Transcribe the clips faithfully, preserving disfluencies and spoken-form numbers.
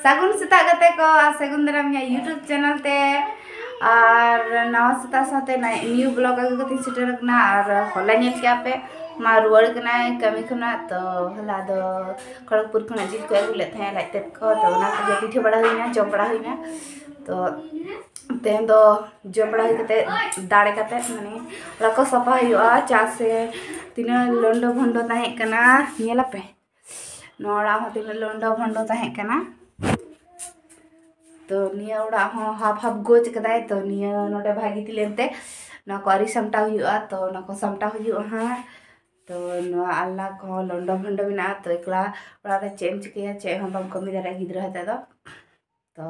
ᱥᱟᱹᱜᱩᱱ ᱥᱮᱛᱟᱜ ᱜᱟᱛᱮ ᱠᱚ, ᱟᱨ ᱥᱟᱹᱜᱩᱱ ᱫᱟᱨᱟᱢ ᱤᱧᱟᱹᱜ YouTube channel ᱛᱮ᱾ ᱟᱨ ᱱᱟᱣᱟ ᱥᱮᱛᱟᱜ ᱥᱟᱶᱛᱮ ᱱᱟ-, new vlog ᱟᱹᱜᱩ ᱠᱟᱛᱮᱧ ᱥᱮᱴᱮᱨ ᱟᱠᱟᱱᱟ᱾ ᱟᱨ ᱦᱚᱞᱟ ᱧᱮᱞ ᱠᱮᱜᱼᱟ ᱯᱮ, ᱢᱟ ᱨᱩᱣᱟᱹᱲ ᱠᱟᱱᱟᱭ ᱠᱟᱹᱢᱤ ᱠᱷᱚᱱᱟᱜ᱾ ᱛᱚ ᱦᱚᱞᱟ ᱫᱚ ᱠᱷᱚᱲᱚᱜᱽᱯᱩᱨ ᱠᱷᱚᱱᱟᱜ ᱡᱤᱞ ᱠᱚ ᱟᱹᱜᱩ ᱞᱮᱫ ᱛᱟᱦᱮᱸᱫ ᱞᱟᱡ ᱛᱮᱫ ᱠᱚ, ᱛᱚ ᱚᱱᱟ ᱠᱚᱜᱮ ᱯᱤᱴᱷᱟᱹ ᱵᱟᱲᱟ ᱦᱩᱭᱱᱟ, ᱡᱚᱢ ᱵᱟᱲᱟ ᱦᱩᱭᱱᱟ᱾ ᱛᱚ ᱛᱮᱦᱮᱧ ᱫᱚ ᱡᱚᱢ ᱵᱟᱲᱟ ᱦᱩᱭ ᱠᱟᱛᱮ, ᱫᱟᱲᱮ ᱠᱟᱛᱮ, ᱢᱟᱱᱮ ᱚᱲᱟᱜ ᱠᱚ ᱥᱟᱯᱷᱟ ᱦᱩᱭᱩᱜᱼᱟ, ᱪᱮᱫᱟᱜ ᱥᱮ ᱛᱤᱱᱟᱹᱜ ᱞᱚᱱᱰᱚ ᱵᱷᱚᱱᱰᱚ ᱛᱟᱦᱮᱸ ᱠᱟᱱᱟ, ᱧᱮᱞ ᱟᱯᱮ᱾ ᱱᱚᱣᱟ ᱚᱲᱟᱜ ᱦᱚᱸ ᱛᱤᱱᱟᱹᱜ ᱞᱚᱱᱰᱚ ᱵᱷᱚᱱᱰᱚ ᱛᱟᱦᱮᱸ ᱠᱟᱱᱟ᱾ ᱛᱚ ᱱᱤᱭᱟᱹ ᱚᱲᱟᱜ ᱦᱚᱸ ᱦᱟᱯ ᱦᱟᱯ ᱜᱚᱡ ᱠᱟᱫᱟᱭ᱾ ᱛᱚ ᱱᱤᱭᱟᱹ ᱱᱚᱰᱮ ᱵᱷᱟᱜᱤ ᱛᱤᱞᱮᱱ ᱛᱮ ᱱᱚᱣᱟ ᱠᱚ ᱟᱹᱨᱤ ᱥᱟᱢᱴᱟᱣ ᱦᱩᱭᱩᱜᱼᱟ᱾ ᱛᱚ ᱚᱱᱟ ᱠᱚ ᱥᱟᱢᱴᱟᱣ ᱦᱩᱭᱩᱜᱼᱟ ᱦᱟᱸᱜ᱾ ᱛᱚ ᱱᱚᱣᱟ ᱟᱞᱱᱟ ᱠᱚᱦᱚᱸ ᱞᱚᱱᱰᱚ ᱵᱷᱚᱱᱰᱚ ᱢᱮᱱᱟᱜᱼᱟ᱾ ᱛᱚ ᱮᱠᱞᱟ ᱚᱲᱟᱜ ᱨᱮ ᱪᱮᱫ ᱮᱢ ᱪᱤᱠᱟᱹᱭᱟ, ᱪᱮᱫ ᱦᱚᱸ ᱵᱟᱢ ᱠᱟᱹᱢᱤ ᱫᱟᱲᱮᱭᱟᱜᱼᱟ ᱜᱤᱫᱽᱨᱟᱹ ᱦᱚᱛᱮ ᱫᱚ᱾ ᱛᱚ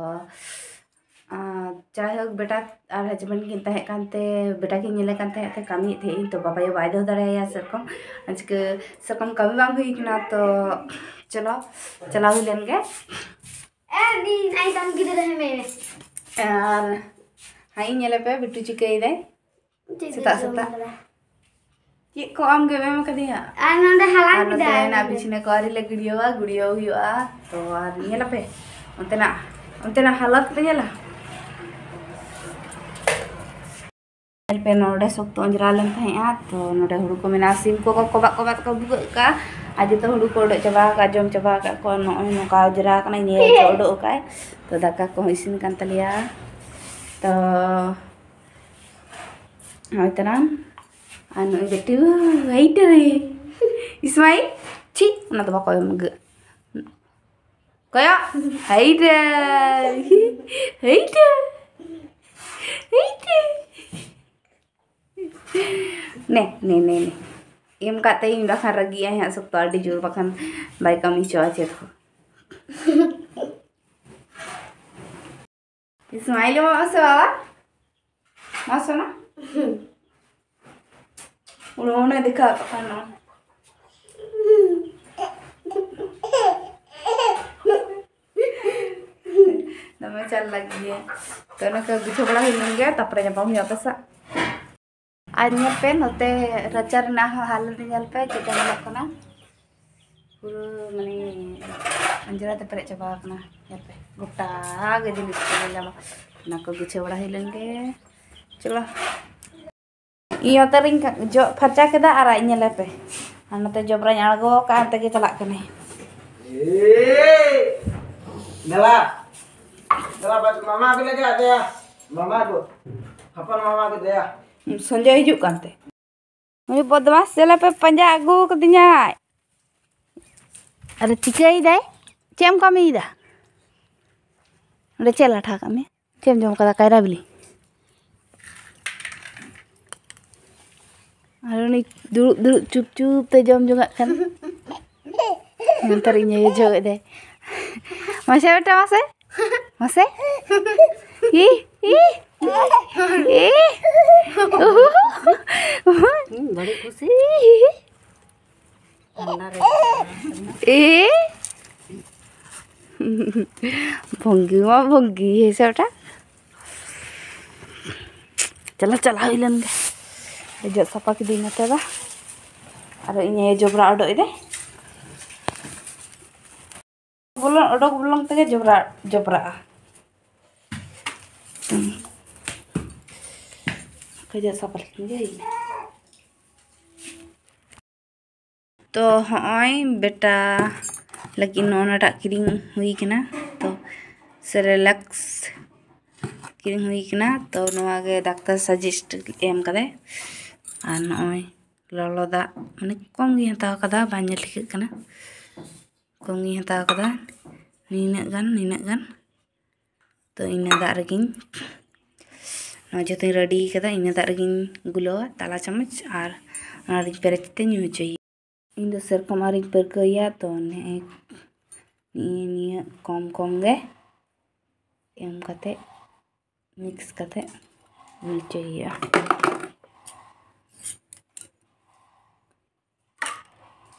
ᱟᱨ ᱡᱟᱭᱦᱳᱠ, ᱵᱮᱴᱟ ᱟᱨ husband ᱠᱤᱱ ᱛᱟᱦᱮᱸ ᱠᱟᱱᱛᱮ, ᱵᱮᱴᱟ ᱠᱤᱱ ᱧᱮᱞᱮ ᱠᱟᱱ ᱛᱟᱦᱮᱸᱫ ᱛᱮ, ᱠᱟᱹᱢᱤᱭᱮᱫ ᱛᱟᱦᱮᱸᱫ ᱤᱧ, ᱛᱚ ᱵᱟᱵᱟ ᱟᱭᱳ ᱵᱟᱭ ᱫᱚᱦᱚ ᱫᱟᱲᱮᱭᱟᱭᱟ ᱥᱮᱨᱚᱠᱚᱢ᱾ ᱟᱨ ᱪᱤᱠᱟᱹ ᱥᱮᱨᱚᱠᱚᱢ ᱠᱟᱹᱢᱤ ᱵᱟᱝ ᱦᱩᱭ ᱠᱟᱱᱟ, ᱛᱚ ᱪᱚᱞᱚ ᱪᱟᱞᱟᱣ ᱦᱩᱭ ᱞᱮᱱ ᱜᱮ᱾ ᱮ, ᱩᱱᱤ ᱟᱭ ᱛᱟᱢ ᱜᱤᱫᱽᱨᱟᱹ ᱦᱮᱢᱮ᱾ ᱟᱨ ᱦᱟᱸᱜ ᱤᱧ ᱧᱮᱞᱮ ᱯᱮ, ᱵᱤᱴᱩ ᱪᱤᱠᱟᱹᱭᱮᱫᱟᱭ᱾ ᱪᱮᱫ ᱥᱮᱛᱟᱜ ᱡᱚᱢ ᱥᱮᱛᱟᱜ᱾ ᱠᱟᱫᱟ? ᱪᱮᱫ ᱠᱚ ᱟᱢ ᱜᱮᱢ ᱮᱢ ᱠᱟᱫᱮᱭᱟ? ᱟᱨ ᱱᱚᱰᱮ ᱦᱟᱞᱟᱝ ᱟᱨ ᱱᱚᱛᱮ ᱠᱮᱫᱟᱭ᱾ ᱦᱮᱱᱟᱜ ᱵᱤᱪᱷᱱᱟᱹ ᱠᱚ ᱟᱹᱣᱨᱤ ᱞᱮ ᱜᱤᱰᱤᱭᱟᱹᱣᱟ, ᱜᱩᱲᱭᱟᱹᱣ ᱦᱩᱭᱩᱜᱼᱟ᱾ ᱛᱚ ᱟᱨ ᱧᱮᱞ ᱟᱯᱮ ᱚᱱᱛᱮᱱᱟᱜ, ᱚᱱᱛᱮᱱᱟᱜ ᱦᱟᱞᱚᱛ ᱯᱮ ᱧᱮᱞᱟ᱾ ᱧᱮᱞ ᱯᱮ, ᱱᱚᱰᱮ ᱥᱚᱠᱛᱚ ᱚᱸᱡᱽᱨᱟ ᱞᱮᱱ ᱛᱟᱦᱮᱸᱜᱼᱟ᱾ ᱛᱚ ᱱᱚᱰᱮ ᱦᱩᱲᱩ ᱠᱚ ᱢᱮᱱᱟᱜᱼᱟ, ᱥᱤᱢ ᱠᱚᱠᱚ ᱠᱚᱵᱟᱜ ᱠᱚᱵᱟᱜ ᱛᱮᱠᱚ ᱵᱷᱩᱜᱟᱹᱜ ᱠᱟᱜᱼᱟ᱾ ᱟᱨ ᱡᱚᱛᱚ ᱦᱩᱲᱩ ᱠᱚ ᱚᱰᱚᱠ ᱪᱟᱵᱟ ᱟᱠᱟᱫ, ᱡᱚᱢ ᱪᱟᱵᱟ ᱟᱠᱟᱫ ᱠᱚ᱾ ᱱᱚᱜᱼᱚᱭ ᱱᱚᱝᱠᱟ ᱚᱸᱡᱽᱨᱟ ᱠᱟᱱᱟ, ᱧᱮᱞ ᱪᱚ ᱚᱰᱚᱠ ᱟᱠᱟᱫ᱾ ᱛᱚ ᱫᱟᱠᱟ ᱠᱚᱦᱚᱸ ᱤᱥᱤᱱ ᱠᱟᱱ ᱛᱟᱞᱮᱭᱟ᱾ ᱛᱚ ᱱᱚᱜᱼᱚᱭ ᱛᱟᱨᱟᱢ᱾ ᱟᱨ ᱱᱩᱭ ᱵᱤᱴᱩ, ᱦᱟᱭ ᱨᱮ᱾ ᱤᱥᱢᱟᱭᱤᱞ, ᱪᱷᱤ, ᱚᱱᱟ ᱫᱚ ᱵᱟᱠᱚ ᱮᱢ ᱜᱮ᱾ ᱠᱚᱭᱚᱜ, ᱦᱟᱭ ᱨᱮ᱾ ᱦᱟᱭ ᱨᱮ᱾ ᱦᱟᱭ ᱨᱮ᱾ ᱱᱮ, ᱱᱮ, ᱱᱮ, ᱱᱮ᱾ ᱮᱢ ᱠᱟᱛᱮ ᱤᱧ ᱵᱟᱠᱷᱟᱱ ᱨᱟᱹᱜᱤᱜᱼᱟᱭ ᱦᱟᱸᱜ ᱥᱚᱠᱛᱚ ᱟᱹᱰᱤ ᱡᱳᱨ, ᱵᱟᱠᱷᱟᱱ ᱵᱟᱭ ᱠᱟᱹᱢᱤ ᱦᱚᱪᱚᱣᱟ ᱪᱮᱫ ᱦᱚᱸ᱾ ᱥᱢᱟᱭᱤᱞ ᱮᱢᱚᱜ ᱢᱮᱥᱮ ᱵᱟᱵᱟ᱾ ᱢᱟ ᱥᱳᱱᱟ᱾ ᱩᱱᱟᱹᱜ ᱫᱮᱠᱷᱟᱣ ᱠᱟᱜ ᱠᱟᱱᱟ᱾ ᱫᱚᱢᱮ ᱪᱟᱞ ᱞᱟᱹᱜᱤᱫ ᱜᱮ᱾ ᱛᱚ ᱚᱱᱟ ᱠᱚ ᱜᱩᱪᱷᱟᱹ ᱵᱟᱲᱟ ᱦᱩᱭ ᱞᱮᱱ ᱜᱮ, ᱛᱟᱨᱯᱚᱨᱮ ᱧᱟᱯᱟᱢ ᱦᱩᱭᱩᱜᱼᱟ ᱟᱯᱮ ᱥᱟᱶ᱾ ᱟᱨ ᱧᱮᱞ ᱯᱮ ᱱᱚᱛᱮ ᱨᱟᱪᱟ ᱨᱮᱱᱟᱜ ᱦᱚᱸ ᱦᱟᱞᱚᱛ ᱧᱮᱞ ᱯᱮ ᱪᱮᱫ ᱧᱮᱞᱚᱜ ᱠᱟᱱᱟ᱾ ᱯᱩᱨᱟᱹ ᱢᱟᱱᱮ ᱚᱸᱡᱽᱨᱟ ᱛᱮ ᱯᱮᱨᱮᱡ ᱪᱟᱵᱟ ᱟᱠᱟᱱᱟ᱾ ᱧᱮᱞ ᱯᱮ, ᱜᱚᱴᱟ ᱜᱮ ᱡᱤᱱᱤᱥ ᱠᱚ ᱧᱮᱞ ᱧᱟᱢᱚᱜ᱾ ᱚᱱᱟ ᱠᱚ ᱜᱩᱪᱷᱟᱹᱣ ᱵᱟᱲᱟ ᱦᱩᱭ ᱞᱮᱱ ᱜᱮ᱾ ᱪᱚᱞᱚ, ᱤᱧ ᱚᱱᱛᱮ ᱨᱤᱧ ᱡᱚᱜ ᱯᱷᱟᱨᱪᱟ ᱠᱮᱫᱟ ᱟᱨ ᱟᱡ ᱧᱮᱞᱮ ᱯᱮ᱾ ᱟᱨ ᱱᱚᱛᱮ ᱡᱚᱵᱽᱨᱟᱧ ᱟᱬᱜᱚ ᱟᱠᱟᱫᱼᱟ, ᱚᱱᱛᱮ ᱜᱮ ᱪᱟᱞᱟᱜ ᱠᱟᱹᱱᱟᱹᱧ᱾ ᱮᱭ! ᱫᱮᱞᱟ, ᱫᱮᱞᱟ, ᱵᱟᱥ ᱢᱟᱢᱟ ᱟᱹᱜᱩ ᱞᱮᱜᱮ, ᱟᱫᱮᱭᱟ᱾ ᱢᱟᱢᱟ ᱟᱹᱜᱩ᱾ ᱦᱚᱯᱚᱱ ᱢᱟᱢᱟ ᱟᱹᱜᱩ, ᱫᱮᱭᱟ᱾ ᱥᱚᱧᱡᱚᱭ ᱦᱤᱡᱩᱜ ᱠᱟᱱᱛᱮ᱾ ᱩᱱᱤ ᱵᱚᱫᱢᱟᱥ, ᱪᱮᱫ ᱞᱮᱯᱮ ᱯᱟᱸᱡᱟ ᱟᱹᱜᱩ ᱠᱟᱫᱤᱧᱟᱭ? ᱟᱨᱮ ᱪᱤᱠᱟᱹᱭᱮᱫᱟᱭ? ᱪᱮᱫ ᱮᱢ ᱠᱟᱹᱢᱤᱭᱮᱫᱟ? ᱚᱸᱰᱮ ᱪᱮᱫ ᱞᱟᱴᱷᱟ ᱠᱟᱜ ᱢᱮ? ᱪᱮᱫ ᱮᱢ ᱡᱚᱢ ᱠᱟᱫᱟ? ᱠᱟᱭᱨᱟ ᱵᱤᱞᱤ? ᱟᱨ ᱩᱱᱤ ᱫᱩᱲᱩᱵ ᱫᱩᱲᱩᱵ ᱪᱩᱯ ᱪᱩᱯ ᱛᱮ ᱡᱚᱢ ᱡᱚᱝᱟᱜ ᱠᱟᱱᱟ᱾ ᱱᱮᱛᱟᱨ ᱤᱧ ᱟᱭᱳ ᱡᱚᱜ ᱮᱫᱟᱭ᱾ ᱢᱟᱥᱮ ᱵᱮᱴᱟ, ᱢᱟᱥᱮ᱾ ᱢᱟᱥᱮ᱾ ᱤ, ᱤ, ᱤ᱾ ᱩᱦᱩ᱾ ᱤᱧ ᱵᱟᱹᱲᱤᱡ ᱠᱩᱥᱤ᱾ ᱤ᱾ ᱴᱷᱟᱱᱰᱟ ᱨᱮ᱾ ᱤ᱾ ᱵᱷᱚᱝᱜᱤ ᱢᱟ ᱵᱷᱚᱝᱜᱤ, ᱦᱮᱸ ᱥᱮ ᱵᱮᱴᱟ? ᱪᱟᱞᱟᱣ, ᱪᱟᱞᱟᱣ ᱦᱩᱭ ᱞᱮᱱ ᱜᱮ᱾ ᱡᱚᱜ ᱥᱟᱯᱷᱟ ᱠᱤᱫᱟᱹᱧ ᱱᱚᱛᱮ ᱫᱚ᱾ ᱟᱨ ᱤᱧ ᱟᱭᱳ ᱡᱚᱵᱽᱨᱟ ᱚᱰᱚᱠ ᱮᱫᱟᱭ᱾ ᱵᱚᱞᱚᱱ, ᱚᱰᱚᱠ ᱵᱚᱞᱚᱱ ᱛᱮᱜᱮ ᱡᱚᱵᱽᱨᱟ, ᱡᱚᱵᱽᱨᱟᱜᱼᱟ᱾ ᱠᱷᱟᱹᱡᱟᱹᱜ ᱥᱟᱯᱷᱟ ᱞᱮᱠᱷᱟᱱ ᱜᱮ ᱦᱩᱭᱱᱟ᱾ ᱛᱚ ᱦᱚᱸᱜᱼᱚᱭ ᱵᱮᱴᱟ ᱞᱟᱹᱜᱤᱫ ᱱᱚᱜᱼᱚ ᱱᱟᱴᱟᱜ ᱠᱤᱨᱤᱧ ᱦᱩᱭ ᱠᱟᱱᱟ᱾ ᱛᱚ ᱥᱮᱨᱮᱞᱮᱠᱥ ᱠᱤᱨᱤᱧ ᱦᱩᱭ ᱠᱟᱱᱟ᱾ ᱛᱚ ᱱᱚᱣᱟ ᱜᱮ ᱰᱟᱠᱛᱟᱨ suggest ᱮᱢ ᱠᱟᱫᱟᱭ᱾ ᱟᱨ ᱱᱚᱜᱼᱚᱭ ᱞᱚᱞᱚ ᱫᱟᱜ, ᱢᱟᱱᱮ ᱠᱚᱢ ᱜᱤᱧ ᱦᱟᱛᱟᱣ ᱠᱟᱫᱟ, ᱵᱟᱝ ᱧᱮᱞ ᱴᱷᱤᱠᱟᱹᱜ ᱠᱟᱱᱟ᱾ ᱠᱚᱢ ᱜᱤᱧ ᱦᱟᱛᱟᱣ ᱠᱟᱫᱟ, ᱱᱤᱱᱟᱹᱜ ᱜᱟᱱ, ᱱᱤᱱᱟᱹᱜ ᱜᱟᱱ᱾ ᱛᱚ ᱤᱱᱟᱹ ᱫᱟᱜ ᱨᱮᱜᱮᱧ, ᱱᱚᱣᱟ ᱡᱚᱛᱚᱧ ready ᱠᱟᱫᱟ, ᱤᱱᱟᱹ ᱫᱟᱜ ᱨᱮᱜᱮᱧ ᱜᱩᱞᱟᱹᱣᱟ ᱛᱟᱞᱟ ᱪᱟᱢᱚᱪ, ᱟᱨ ᱚᱱᱟ ᱨᱤᱧ ᱯᱮᱨᱮᱡ ᱠᱟᱛᱮ ᱧᱩ ᱦᱚᱪᱚᱭᱮᱭᱟ᱾ ᱤᱧ ᱫᱚ ᱥᱮᱨᱚᱠᱚᱢ ᱟᱹᱣᱨᱤᱧ ᱯᱟᱹᱨᱠᱟᱹᱣᱮᱭᱟ, ᱛᱚ ᱱᱮᱜᱼᱮ ᱱᱤᱭᱟᱹ, ᱱᱤᱭᱟᱹ ᱠᱚᱢ ᱠᱚᱢ ᱜᱮ ᱮᱢ ᱠᱟᱛᱮ, mix ᱠᱟᱛᱮ ᱦᱩᱭ ᱦᱚᱪᱚᱭ ᱦᱩᱭᱩᱜᱼᱟ᱾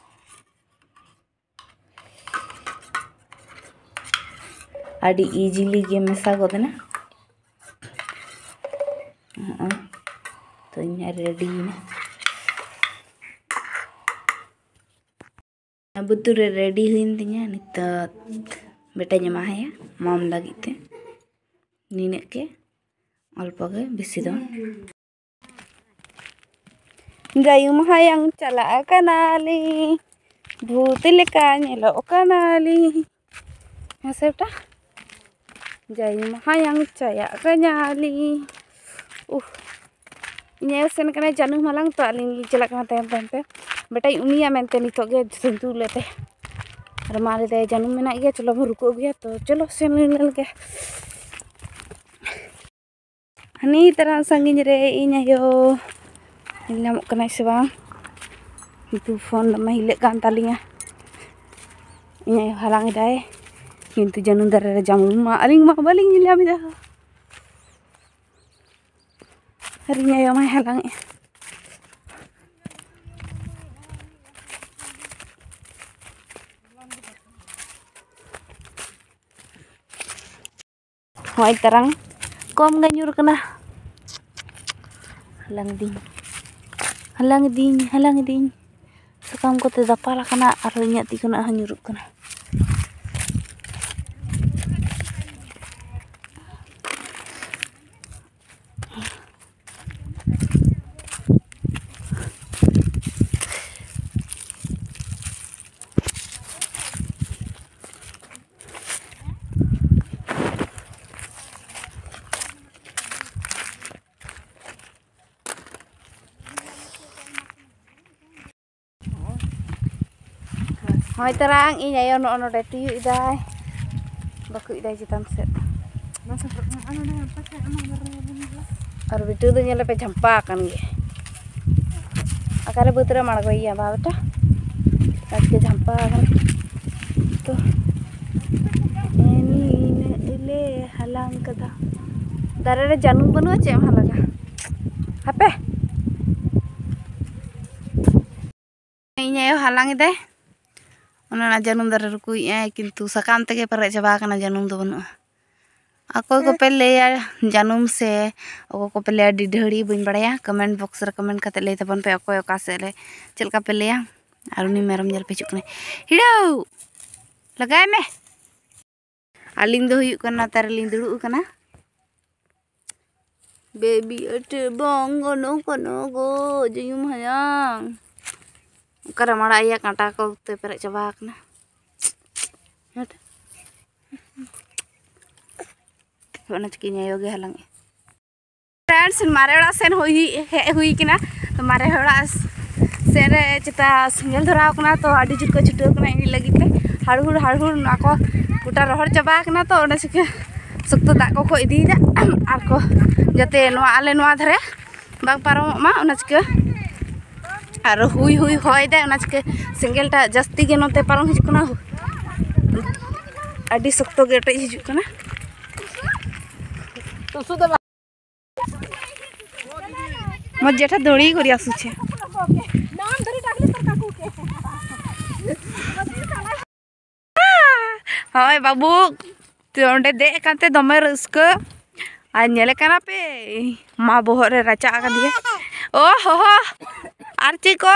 ᱟᱹᱰᱤ easily ᱜᱮ ᱢᱮᱥᱟ ᱜᱚᱫ ᱮᱱᱟ᱾ ᱦᱚᱸᱜᱼᱚᱭ ᱛᱚ, ᱤᱧᱟᱹᱜ ready ᱮᱱᱟ᱾ ᱵᱩᱛᱩ ᱨᱮ ᱨᱮᱰᱤ ᱦᱩᱭᱮᱱ ᱛᱤᱧᱟ᱾ ᱱᱤᱛᱚᱜ ᱵᱮᱴᱟᱧ ᱮᱢᱟᱦᱟᱭᱟ ᱢᱟᱢ ᱞᱟᱹᱜᱤᱫ ᱛᱮ᱾ ᱱᱤᱱᱟᱹᱜ ᱜᱮ, ᱚᱞᱯᱚ ᱜᱮ, ᱵᱮᱥᱤ ᱫᱚ ᱵᱟᱝ᱾ ᱡᱟᱭᱩᱢ ᱦᱟᱭᱟᱝ ᱪᱟᱞᱟᱜ ᱠᱟᱱᱟᱞᱤᱧ, ᱵᱷᱩᱛ ᱞᱮᱠᱟ ᱧᱮᱞᱚᱜ ᱠᱟᱱᱟᱞᱤᱧ᱾ ᱦᱮᱸ ᱥᱮ ᱵᱮᱴᱟ? ᱡᱟᱭᱩᱢ ᱦᱟᱭᱟᱝ ᱪᱟᱭᱟᱜ ᱠᱟᱱᱟᱞᱤᱧ᱾ ᱩᱦ, ᱤᱧ ᱟᱭᱳ ᱥᱮᱱ ᱠᱟᱱᱟᱭ ᱡᱟᱹᱱᱩᱢ ᱦᱟᱞᱟᱝ, ᱛᱚ ᱟᱹᱞᱤᱧ ᱞᱤᱧ ᱪᱟᱞᱟᱜ ᱠᱟᱱᱟ ᱛᱟᱭᱚᱢ ᱛᱟᱭᱚᱢ ᱛᱮ᱾ ᱵᱮᱴᱟᱧ ᱩᱢᱤᱭᱟ ᱢᱮᱱᱛᱮ ᱱᱤᱛᱚᱜ ᱜᱮ ᱥᱤᱸᱫᱩᱨ ᱞᱮ ᱛᱟᱭᱟ᱾ ᱟᱨ ᱢᱟ ᱞᱟᱹᱭ ᱫᱟᱭ, "ᱡᱟᱹᱱᱩᱢ ᱢᱮᱱᱟᱜ ᱜᱮᱭᱟ, ᱪᱚᱞᱚ ᱵᱚᱱ ᱨᱩᱠᱩ ᱟᱹᱜᱩᱭᱟ᱾" ᱛᱚ ᱪᱚᱞᱚ ᱥᱮᱱ ᱞᱮᱱ ᱜᱮ᱾ ᱦᱟᱹᱱᱤ ᱛᱟᱨᱟ ᱥᱟᱺᱜᱤᱧ ᱨᱮ ᱤᱧ ᱟᱭᱳ ᱧᱮᱞ ᱧᱟᱢᱚᱜ ᱠᱟᱱᱟᱭ ᱥᱮ ᱵᱟᱝ, ᱠᱤᱱᱛᱩ ᱯᱷᱳᱱ ᱫᱚᱢᱮ ᱦᱤᱞᱟᱹᱜ ᱠᱟᱱ ᱛᱟᱹᱞᱤᱧᱟ᱾ ᱤᱧ ᱟᱭᱳ ᱦᱟᱞᱟᱝ ᱮᱫᱟᱭ, ᱠᱤᱱᱛᱩ ᱡᱟᱹᱱᱩᱢ ᱫᱟᱨᱮ ᱨᱮ ᱡᱟᱹᱱᱩᱢ ᱢᱟ ᱟᱹᱞᱤᱧ ᱢᱟ ᱵᱟᱹᱞᱤᱧ ᱧᱮᱞ ᱧᱟᱢ ᱮᱫᱟ᱾ ᱟᱨ ᱤᱧ ᱟᱭᱳ ᱢᱟᱭ ᱦᱟᱞᱟᱝ ᱮᱫ᱾ ᱦᱚᱸᱜᱼᱚᱭ ᱛᱟᱨᱟᱝ ᱠᱚᱢ ᱜᱮ ᱧᱩᱨ ᱠᱟᱱᱟ᱾ ᱦᱟᱞᱟᱝ ᱫᱤᱧ, ᱦᱟᱞᱟᱝ ᱫᱤᱧ, ᱦᱟᱞᱟᱝ ᱫᱤᱧ᱾ ᱥᱟᱠᱟᱢ ᱠᱚᱛᱮ ᱫᱟᱯᱟᱞ ᱟᱠᱟᱱᱟ, ᱟᱨᱦᱚᱸ ᱤᱧᱟᱹᱜ ᱛᱤ ᱠᱷᱚᱱᱟᱜ ᱦᱚᱸ ᱧᱩᱨᱩᱜ ᱠᱟᱱᱟ᱾ ᱦᱳᱭ ᱛᱟᱨᱟᱝ, ᱤᱧ ᱟᱭᱳ ᱱᱚᱜᱼᱚ ᱱᱚᱰᱮ ᱛᱤᱭᱳᱜ ᱮᱫᱟᱭ, ᱵᱟᱹᱠᱩᱡ ᱮᱫᱟᱭ ᱪᱮᱛᱟᱱ ᱥᱮᱫ᱾ ᱟᱨ ᱵᱤᱴᱟᱹ ᱫᱚ ᱧᱮᱞᱮᱯᱮ ᱡᱷᱟᱢᱯᱟ ᱟᱠᱟᱱ ᱜᱮ᱾ ᱚᱠᱟᱨᱮ ᱵᱟᱹᱫᱽ ᱨᱮᱢ ᱟᱬᱜᱚᱭᱮᱭᱟ ᱵᱟ ᱵᱮᱴᱟ? ᱟᱡᱠᱮ ᱡᱷᱟᱢᱯᱟ ᱟᱠᱟᱱᱟ᱾ ᱛᱚ ᱱᱤᱱᱟᱹᱜ ᱞᱮ ᱦᱟᱞᱟᱝ ᱠᱟᱫᱟ᱾ ᱫᱟᱨᱮ ᱨᱮ ᱡᱟᱹᱱᱩᱢ ᱵᱟᱹᱱᱩᱜᱼᱟ, ᱪᱮᱫ ᱮᱢ ᱦᱟᱞᱟᱝᱟ? ᱦᱟᱯᱮ᱾ ᱤᱧ ᱟᱭᱳ ᱦᱟᱞᱟᱝ ᱮᱫᱟᱭ, ᱚᱱᱟ ᱡᱟᱹᱱᱩᱢ ᱫᱟᱨᱮ ᱨᱩᱠᱩᱭᱮᱫ ᱟᱭ, ᱠᱤᱱᱛᱩ ᱥᱟᱠᱟᱢ ᱛᱮᱜᱮ ᱯᱮᱨᱮᱡ ᱪᱟᱵᱟ ᱟᱠᱟᱱᱟ, ᱡᱟᱹᱱᱩᱢ ᱫᱚ ᱵᱟᱹᱱᱩᱜᱼᱟ᱾ ᱚᱠᱚᱭ ᱠᱚᱯᱮ ᱞᱟᱹᱭᱟ ᱡᱟᱹᱱᱩᱢ ᱥᱮ ᱚᱠᱚᱭ ᱠᱚᱯᱮ ᱞᱟᱹᱭᱟ ᱰᱤᱰᱷᱟᱹᱲᱤ, ᱵᱟᱹᱧ ᱵᱟᱲᱟᱭᱟ᱾ ᱠᱚᱢᱮᱱᱴ ᱵᱚᱠᱥ ᱨᱮ ᱠᱚᱢᱮᱱᱴ ᱠᱟᱛᱮ ᱞᱟᱹᱭ ᱛᱟᱵᱚᱱ ᱯᱮ, ᱚᱠᱚᱭ ᱚᱠᱟ ᱥᱮᱫ ᱨᱮ ᱪᱮᱫ ᱞᱮᱠᱟ ᱯᱮ ᱞᱟᱹᱭᱟ᱾ ᱟᱨ ᱩᱱᱤ ᱢᱮᱨᱚᱢ ᱧᱮᱞ ᱯᱮ ᱦᱤᱡᱩᱜ ᱠᱟᱱᱟᱭ᱾ ᱦᱤᱲᱟᱹᱣ! ᱞᱟᱜᱟᱭ ᱢᱮ᱾ ᱟᱹᱞᱤᱧ ᱫᱚ ᱦᱩᱭᱩᱜ ᱠᱟᱱᱟ, ᱱᱚᱛᱮ ᱨᱮᱞᱤᱧ ᱫᱩᱲᱩᱵ ᱟᱠᱟᱱᱟ᱾ ᱵᱮᱵᱤ ᱟᱹᱴᱮ ᱵᱟᱝ ᱜᱟᱱᱚᱜ ᱠᱟᱱᱟ ᱜᱚ, ᱡᱟᱹᱭᱩᱢ ᱦᱟᱭᱟᱝ᱾ ᱚᱠᱟᱨᱮᱢ ᱟᱲᱟᱜ ᱮᱭᱟ, ᱠᱟᱸᱴᱟ ᱠᱚ ᱛᱮ ᱯᱮᱨᱮᱡ ᱪᱟᱵᱟ ᱟᱠᱟᱱᱟ᱾ ᱚᱱᱟ ᱪᱤᱠᱟᱹᱧ ᱟᱭᱳ ᱜᱮ ᱦᱟᱞᱟᱝ ᱮ᱾ ᱯᱷᱨᱮᱱᱰᱥ, ᱢᱟᱨᱮ ᱚᱲᱟᱜ ᱥᱮᱱ ᱦᱩᱭ, ᱦᱮᱡ ᱦᱩᱭ ᱠᱟᱱᱟ᱾ ᱛᱚ ᱢᱟᱨᱮ ᱚᱲᱟᱜ ᱥᱮᱫ ᱨᱮ ᱪᱮᱛᱟ ᱥᱮᱸᱜᱮᱞ ᱫᱷᱚᱨᱟᱣ ᱠᱟᱱᱟ, ᱛᱚ ᱟᱹᱰᱤ ᱡᱳᱨ ᱠᱚ ᱪᱷᱩᱴᱟᱹᱣ ᱠᱟᱱᱟ ᱤᱫᱤ ᱞᱟᱹᱜᱤᱫ ᱛᱮ᱾ ᱦᱟᱲᱦᱩᱲ ᱦᱟᱲᱦᱩᱲ ᱱᱚᱣᱟ ᱠᱚ ᱜᱚᱴᱟ ᱨᱚᱦᱚᱲ ᱪᱟᱵᱟ ᱟᱠᱟᱱᱟ, ᱛᱚ ᱚᱸᱰᱮ ᱪᱤᱠᱟᱹ ᱥᱚᱠᱛᱚ ᱫᱟᱜ ᱠᱚᱠᱚ ᱤᱫᱤᱭᱮᱫᱟ᱾ ᱟᱨ ᱠᱚ ᱡᱟᱛᱮ ᱱᱚᱣᱟ ᱟᱞᱮ ᱱᱚᱣᱟ ᱫᱷᱟᱨᱮ ᱵᱟᱝ ᱯᱟᱨᱚᱢᱚᱜ ᱢᱟ, ᱚᱱᱟ ᱪᱤᱠᱟᱹ᱾ ᱟᱨ ᱦᱩᱭ ᱦᱩᱭ ᱦᱚᱭ ᱫᱟᱭ, ᱚᱱᱟ ᱪᱤᱠᱟᱹ ᱥᱮᱸᱜᱮᱞ ᱴᱟᱜ ᱡᱟᱹᱥᱛᱤ ᱜᱮ ᱱᱚᱛᱮ ᱯᱟᱨᱚᱢ ᱦᱤᱡᱩᱜ ᱠᱟᱱᱟ᱾ ᱟᱹᱰᱤ ᱥᱚᱠᱛᱚ ᱜᱮ ᱚᱴᱮᱡ ᱦᱤᱡᱩᱜ ᱠᱟᱱᱟ᱾ ᱢᱚᱡᱽ ᱡᱮᱴᱷᱟ ᱫᱟᱹᱲᱤ ᱠᱚ ᱨᱮᱭᱟᱜ ᱥᱩᱪᱮ᱾ ᱦᱳᱭ ᱵᱟᱹᱵᱩ, ᱛᱚ ᱚᱸᱰᱮ ᱫᱮᱡ ᱟᱠᱟᱱ ᱛᱮ ᱫᱚᱢᱮ ᱨᱟᱹᱥᱠᱟᱹ᱾ ᱟᱨ ᱧᱮᱞᱮ ᱠᱟᱱᱟ ᱯᱮ, ᱢᱟ ᱵᱚᱦᱚᱜ ᱨᱮ ᱨᱟᱪᱟ ᱟᱠᱟᱫᱮᱭᱟ᱾ ᱳ ᱦᱚ ᱦᱚ, ᱟᱨ ᱪᱮᱫ ᱠᱚ?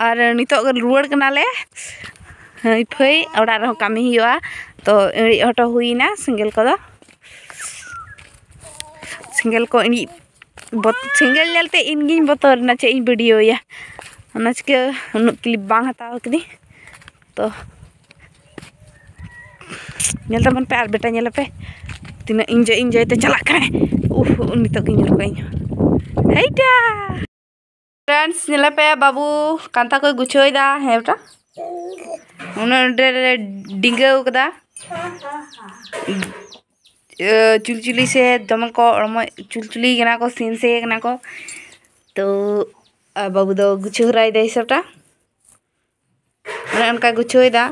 ᱟᱨ ᱱᱤᱛᱚᱜ ᱜᱮ ᱨᱩᱣᱟᱹᱲ ᱠᱟᱱᱟᱞᱮ᱾ ᱦᱟᱹᱭ ᱯᱷᱟᱹᱭ, ᱚᱲᱟᱜ ᱨᱮᱦᱚᱸ ᱠᱟᱹᱢᱤ ᱦᱩᱭᱩᱜᱼᱟ᱾ ᱛᱚ ᱤᱬᱤᱡ ᱦᱚᱴᱚ ᱦᱩᱭᱱᱟ ᱥᱮᱸᱜᱮᱞ ᱠᱚᱫᱚ᱾ ᱥᱮᱸᱜᱮᱞ ᱠᱚ ᱤᱬᱤᱡ ᱵᱚᱛ-, ᱥᱮᱸᱜᱮᱞ ᱧᱮᱞᱛᱮ ᱤᱧ ᱜᱤᱧ ᱵᱚᱛᱚᱨ ᱮᱱᱟ, ᱪᱮᱫ ᱤᱧ ᱵᱷᱤᱰᱤᱭᱳᱭᱟ᱾ ᱚᱱᱟ ᱪᱤᱠᱟᱹ ᱩᱱᱟᱹᱜ ᱠᱞᱤᱯ ᱵᱟᱝ ᱦᱟᱛᱟᱣ ᱠᱤᱫᱟᱹᱧ᱾ ᱛᱚ ᱧᱮᱞ ᱛᱟᱵᱚᱱ ᱯᱮ ᱟᱨ ᱵᱮᱴᱟ ᱧᱮᱞ ᱯᱮ ᱛᱤᱱᱟᱹᱜ enjoy enjoy ᱛᱮ ᱪᱟᱞᱟᱜ ᱠᱟᱱᱟᱭ᱾ ᱩᱦ, ᱱᱤᱛᱚᱜ ᱜᱤᱧ ᱧᱮᱞ ᱠᱚᱣᱟ ᱤᱧ ᱦᱚᱸ᱾ ᱦᱮᱭᱴᱟ! ᱯᱷᱨᱮᱱᱰᱥ, ᱧᱮᱞ ᱯᱮ, ᱵᱟᱹᱵᱩ ᱠᱟᱱᱛᱷᱟ ᱠᱚᱭ ᱜᱩᱪᱷᱟᱹᱣ ᱮᱫᱟ᱾ ᱦᱮᱸ ᱵᱮᱴᱟ, ᱩᱱᱟᱹᱜ ᱰᱷᱮᱨ ᱮ ᱰᱤᱸᱜᱟᱹᱣ ᱠᱟᱫᱟ᱾ ᱤᱭᱟᱹ, ᱪᱩᱞᱪᱩᱞᱤ ᱥᱮ ᱫᱚᱢᱮ ᱠᱚ ᱦᱚᱲᱢᱚ ᱪᱩᱞᱪᱩᱞᱤ ᱠᱟᱱᱟ ᱠᱚ, ᱥᱤᱱ ᱥᱮ ᱠᱟᱱᱟ ᱠᱚ᱾ ᱛᱚ ᱟᱨ ᱵᱟᱹᱵᱩ ᱫᱚ ᱜᱩᱪᱷᱟᱹᱣ ᱦᱚᱨᱟᱭ ᱫᱟᱭ ᱦᱤᱥᱟᱹᱵᱽ ᱴᱟ᱾ ᱚᱱᱮ ᱚᱱᱠᱟ ᱜᱩᱪᱷᱟᱹᱣ ᱮᱫᱟ᱾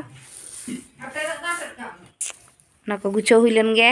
ᱚᱱᱟ ᱠᱚ ᱜᱩᱪᱷᱟᱹᱣ ᱦᱩᱭ ᱞᱮᱱ ᱜᱮ᱾